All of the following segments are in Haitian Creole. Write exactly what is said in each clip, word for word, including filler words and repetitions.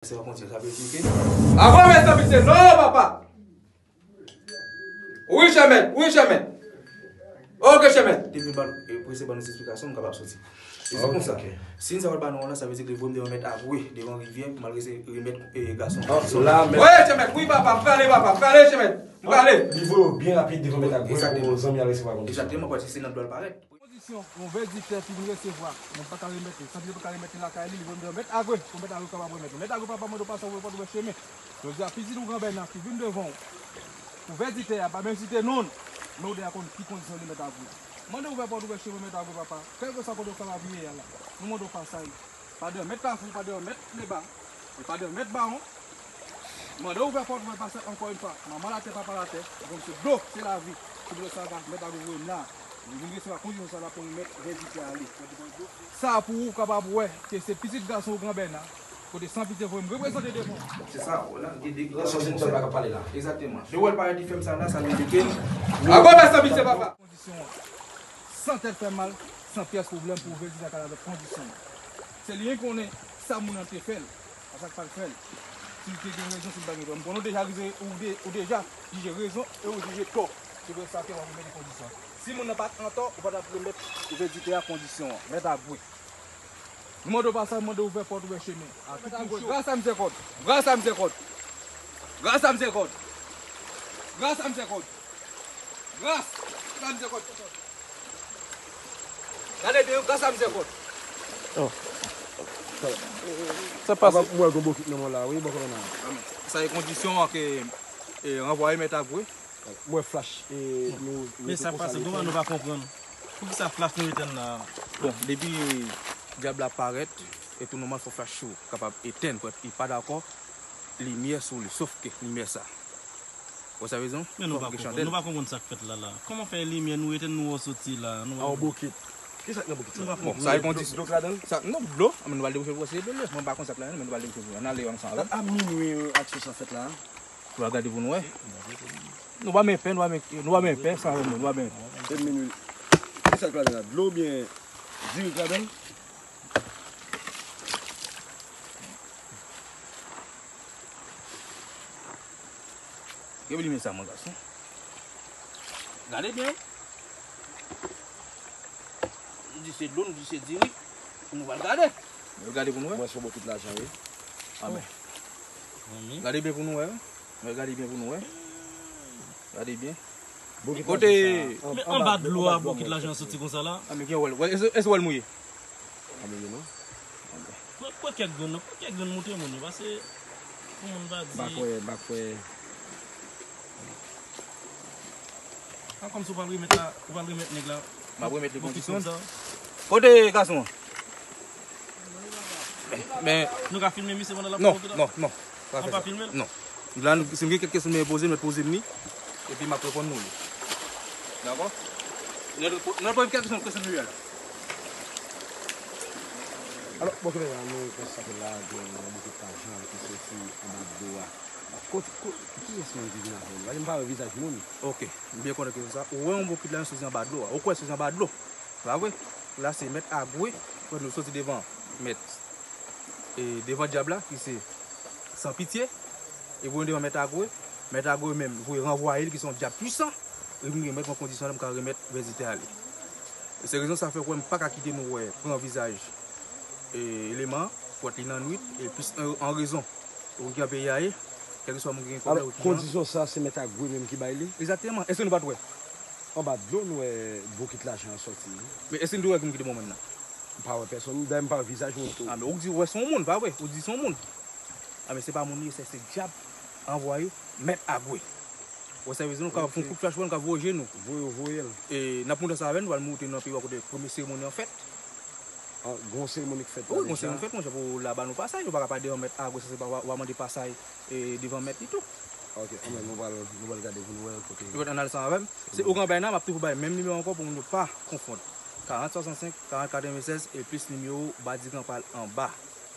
Se pa kontinye, sa vle di ke. Avan mèt sa pite, non, papa! Wi, chè mèt, wi, chè mèt. Ok, chè mèt. Te vin ban, e, prese ban nou ti esplikasyon, m kapab soti. E se konsa. Si n sa pral ba nou la, sa vle di ke li voye m devan mèt Agwe, devan rivyè, pou m al rese remèt, e, gason. Wi, chè mèt, wi, papa, m prale, papa, m prale, chè mèt. M prale. Li voye w byen rapid devan mèt Agwe pou zanmi a resevwa kondisyon. Egzakteman, paske se nan dlo l parèt. Kondisyon, yon vèditè ki vin resevwa, mwen pa ka remèt li. Sanpitye pa ka remèt li lakay li, li voye m devan mèt Agwe, pou mèt Agwe kapab remèt li. Mèt Agwe papa mande w pase ouvè pòt ouvè chemen. Jodi a, pitit ou Gran Bèna ki vin devan w, pou vèditè a, pa menm site non l, men ou deja konn ki kondisyon li mèt Agwe. Mande ouvè pòt ouvè chemen mèt Agwe papa. Kèlkeswa kote w kapab ye a la, nou mande w pasaj. Pa devan mèt Kafou, pa devan mèt Leba, e pa devan mèt Bawon. Mande ouvè pòt ouvè pase ankò yon fwa. Manman latè, papa latè, bon, se dlo, se lavi. Se pou sa mèt Agwe voye m la. Li vin resevwa kondisyon sa la pou remèt vèditè ale. Sa pou ou kapab wè ke se pitit gason ou Gran Bèna, kote Sanpitye voye m reprezante devan. Se sa, wè la, gen de gran kondisyon la k ap pale la. Egzakteman. Depi w wè l parèt li fè m sa la, sa vle di ke. Avan mèt Sanpitye papa. Kondisyon an. San tèt fè mal, san pyès pwoblèm pou vèditè a ka la avèk kondisyon an. Se li menm ki konnen sa moun nan te fè l, a sa k pa l fè l. Si l te gen rezon, si l pa gen rezon. M konnen ou deja rive, ou, de, ou deja jije rezon e ou jije tò. Se pou sa ke w ap remèt kondisyon an. Si moun nan pa t antò, ou pa t ap remèt vèditè a kondisyon an. Mèt Agwe. Nou mande w pasaj, mande w ouvè pòt, ouvè chemen. A tout moun cho. Gras a mizèrikòd. Gras a mizèrikòd. Gras a mizèrikòd. Gras a mizèrikòd. Gras a mizèrikòd. Gade byen, gras a mizèrikòd. Oh. Sa pase. Mwen gon bokit nan men w la, wi, bòkò nan. Sa e kondisyon an ke, e, ranvwaye mèt Agwe. Mwen flash, e, nou, nou. Men sa pase, nou, nou pa konprann. Poukisa flash nou etenn la? Bon, depi dyab la parèt, e tou nòmal fò flash ou kapab etenn, pou li pa dakò limyè sou li, sof ke limyè sa. Ou sa rezon? Men nou pa konprann, nou pa konprann sa k fèt la, la. Kòman fè limyè nou etenn nou wè w soti la? Nou pa konprann. Bokit. Kisa k nan bokit sa? Nou pa konprann. Bon, sa e kondisyon. Dlo k ladan l? Sa, non, dlo. A, men nou pral debouche pou se dlo. Mwen pa konn sa k ladan l, men nou pral debouche pou. Ann ale ansanm avè m. A, a minwi, aksyon sa fèt la. Nou va gade pou nou wè. Nou pa men pen, nou pa men, nou pa men pen, sa, nou pa men pen. Se minwi. Kisa k ladan la? Dlo oubyen diri k ladan l? Gade limyè sa, mon gason. Gade byen. Nou di se dlo, nou di se diri. Nou pral gade. Nou gade pou nou wè. Mwen se yon bokit lajan, wi. Amen. Gade byen pou nou wè, wi. Mwen gade byen pou nou wè. Gade byen. Kote. Men anba dlo a, bokit lajan soti konsa la. A, men gen wè l. Wè, èske, èske wè l mouye? Pa mouye non. Pran, pran kèk grenn nan, pran kèk grenn montre moun yo, paske pou moun pa di. M pa kwè, m pa kwè. A, kòmsi w pral remèt la, ou pral remèt nèg la. M ap remèt li kondisyon l. Kote gason an? Men. Nou ka filme misye pandan l ap fè bokit la? Non, non, non. Pa fè sa. An pa filme l? Non. La, nou, si m gen kèk kesyon m poze, m mèt poze m li. Epi m ap reponn nou li. Dakò? Nou, nou poze kèk kesyon, kesyon nou la. Alò, bon, kounye a, nou konstate la, gen yon bokit lajan ki soti anba dlo a. Kot, kot, kiyès menm ki vin avè l? Paske m pa wè vizaj moun. Ok, m byen konnen kesyon sa. Ou wè yon bokit lajan soti anba dlo a. Ou kwè soti anba dlo. Pa vre? La, se mèt Agwe, kote nou soti devan mèt, e, devan dyab la, ki se Sanpitye, e voye devan mèt Agwe. Mèt Agwe menm, voye ranvwaye l, ki se yon dyab pwisan, e vin remèt mwen kondisyon la, m ka remèt vèditè ale. E se rezon sa fè w wè m pa ka kite nou wè, pran vizaj, e, eleman an, pou li nan nwit, e plis an, an rezon. Ou gen peyi a ye, kèlkeswa moun ki gen kòb la, ou ki jan. Kondisyon sa, se mèt Agwe menm ki bay li? Egzakteman. Èske nou pa t wè? Anba dlo, nou wè bokit lajan an soti, wi. Men èske nou te wè moun ki te bò mòn nan? M pa wè pèsonn, dayè m pa wè vizaj moun tou. A, men ou di w wè se yon moun, pa vre? Ou di se yon moun. A, men se pa moun li ye, se, se dyab anvwaye mèt Agwe. Ou wè sa vle di, nou ka fè yon kout flach pou nou ka voye je nou. Voye, voye l. E n ap monte ansanm avè l, nou pral monte nan peyi a kote premye seremoni an fèt. An, gon seremoni k fèt la deja. Wi, gon seremoni k fèt, monchè, pou la ba nou pasaj, nou pa ka pa devan mèt Agwe, sa se pa w a mande pasaj, e, devan mèt li tou. Ok, anben, nou pral, nou pral gade pou nou wè kote. Ou ann al ansanm avè m. Se Ogan Bèna, m ap toujou bay menm nimewo ankò pou moun yo pa konfonn. Karant swasannsenk, karant katrevennsèz, e plis nimewo Badikan pral anba.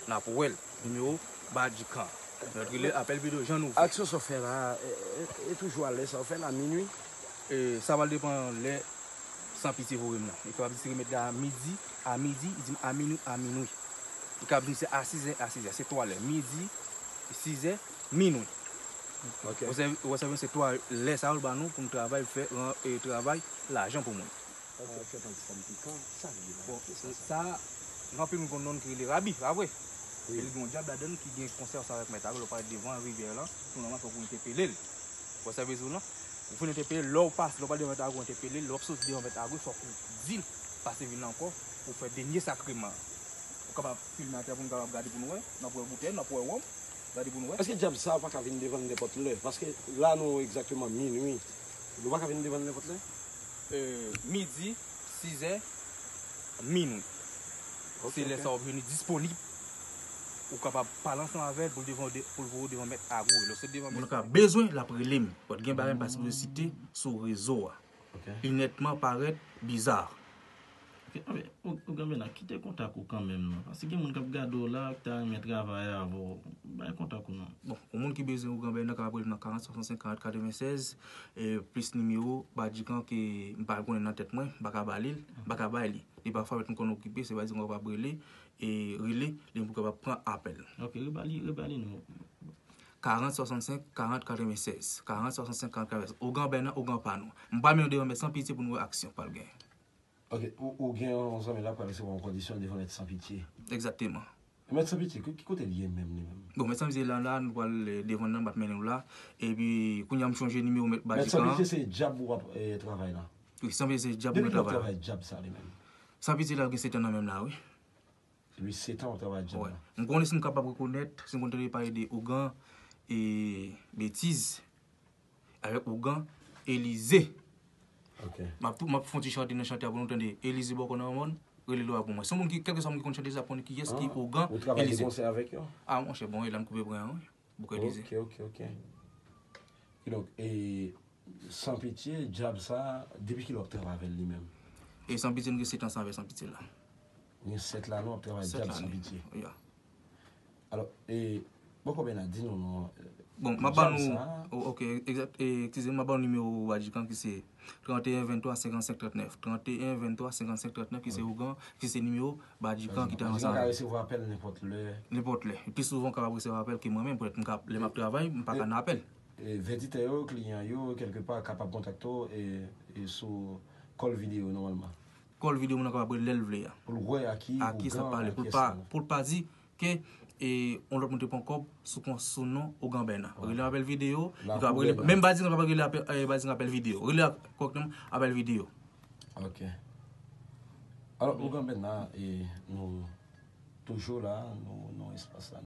N ap wè l. Nimewo Badikan. Nòt rele apèl videyo, jan nou vle. Aksyon sa w fè la, e, e, e toujou alè sa w fè la, minwi? E, sa pral depann lè Sanpitye voye m nan. Li kapab di se remèt la a midi, a midi, li di m a minwi, a minwi. Li kapab di m se a sizè, a sizè. Se twa lè, midi, sizè, minwi. Ok. Ou sèvi, ou sèvi se twa lè sa yo l ba nou pou n travay, fè ran- e travay lajan pou moun. Ok, ok, tank fòm pikan, sa vle di? Bon, Kisa sa? Sa, gen anpil moun konn non ki rele Rabi, pa vre? Wi. E li gen yon dyab ladan l ki gen konsè ansanm avèk mèt Agwe, lè w pale devan Rivyè lan, tout nòmal fòk ou entèpele l. Ou sèvi sou lan, ou fin entèpele l, lè w pase, lè w pale devan mèt Agwe, ou entèpele l, lè w ap soti devan mèt Agwe, fòk ou di l pase vin la ankò pou fè dènye sakreman an. Ou kapab filme atè pou nou kapab gade pou nou wè, n ap wè boutèy, n ap wè wonm, gade pou nou wè. Èske dyab sa pa ka vin devan l nenpòt lè? Paske la nou egzakteman minwi. Nou pa ka vin devan l nenpòt lè? E, midi, sizè, minwi. Ok, Se lè ok. sa w ap vini disponib. Ou kapab pale ansanm avè l pou l devan, pou l voye w devan mèt Agwe. Lè w soti devan mèt Agwe. Moun ka bezwen, l ap rele m. Pòt gen bagay m pa sipoze site sou rezo a. Ok. Li nètman parèt biza. Ok, anben, ou, ou Ganbèna, kite kontak ou kanmenm non. Paske gen moun k ap gade w la, ki ta renmen travay avè w. Bay kontak ou non. Bon, pou moun ki bezwen Ougan Bèna, kapab rele m nan karant swasannsenk karant katrevennsèz, e, plis nimewo Badjikan ke m pa konnen nan tèt mwen, m pa ka ba li l, m pa ka bay li. Li pafwa mèt m konn okipe, se Badjikan kapab rele, e rele, li pou kapab pran apèl. Ok, rebali, rebali non. Karant swasannsenk karant katrevennsèz. Karant swasannsenk karant katrevennsèz. Ougan Bèna, ougan pa nou. M pa menm devan mèt San Pitye pou nou wè aksyon k pral gen. Ok, ou, ou gen yon zanmi la pral resevwa yon kondisyon devan mèt San Pitye. Egzakteman. Mèt San Pitye, ki, ki kote li ye menm li menm? Bon, mèt San Pitye la, la, nou pral, eh, devan nan, m ap mennen w la. Epi, kounye a m chonje nimewo mèt Mèt San Badjikan. Pitye se dyab ou ap eh, travay la? Wi, San Pitye se dyab Depi mwen ki w ap travay. Travay dyab sa li menm? San Pitye la gen sèt an nan menm la, wi. Depi sèt an w ap travay dyab Wè. la? M konnen si m kapab rekonèt, si m konn tande pale de ougan e betiz, avèk ougan Elize. Ok. M ap tou, m ap fè yon ti chante nan chante a pou nou tande. Elize bòkò nan mòn, rele lwa pou mwen. Se yon moun ki, kèlkeswa moun ki konn chante sa, konn kiyès ki ougan Ou travay de Elize. Konsè avèk yo? Ah, monchè, bon, e la m koupe bren an, wi. Bòkò Elize. Ok, ok, ok. Kidonk, e, San Pitye, dyab sa, depi kilè w ap travay avè l li menm? E San Pitye, m gen sèt an sa avè San Pitye la. Ou gen sèt lane w ap travay Sèt dyab San lane. Pitye. Ya. Alò, e, bòkò Bèna, di nou non. Bon, m ap ba Dyab nou. Sa, O- ok, egzakt. E, eskize m, m ap ba nou nimewo Badjikan ki se trant e en venntwa senkannsenk trantnèf. Trant e en venntwa senkannsenk trantnèf ki se ougan, ki se nimewo Badjikan ki te Badjikan ka ansanm. Resevwa apèl nenpòt lè. Nenpòt lè. Pi souvan w kapab resevwa apèl ke mwen menm, petèt m ka, lè m ap travay, m pa ka nan apèl. E, vèditè yo, kliyan yo, kèlkepa kapab kontakte w e, e sou kòl videyo nòmalman. Kòl videyo moun nan kapab rele lè l vle a. Pou l wè a ki A ki sa ougan, pale, a pou l ki pa, espas. Pou l pa di ke e, yon lòt moun te pran kòb sou kon sou non ougan Bèna. Wè. Rele apèl videyo, La li kapab kouvè rele, la. Menm Badjikan kapab rele apèl, eh, Badjikan apèl videyo. Rele a kòk nan apèl videyo. Ok. Alò, ougan Bèna, e, nou toujou la, nou, nou espas la.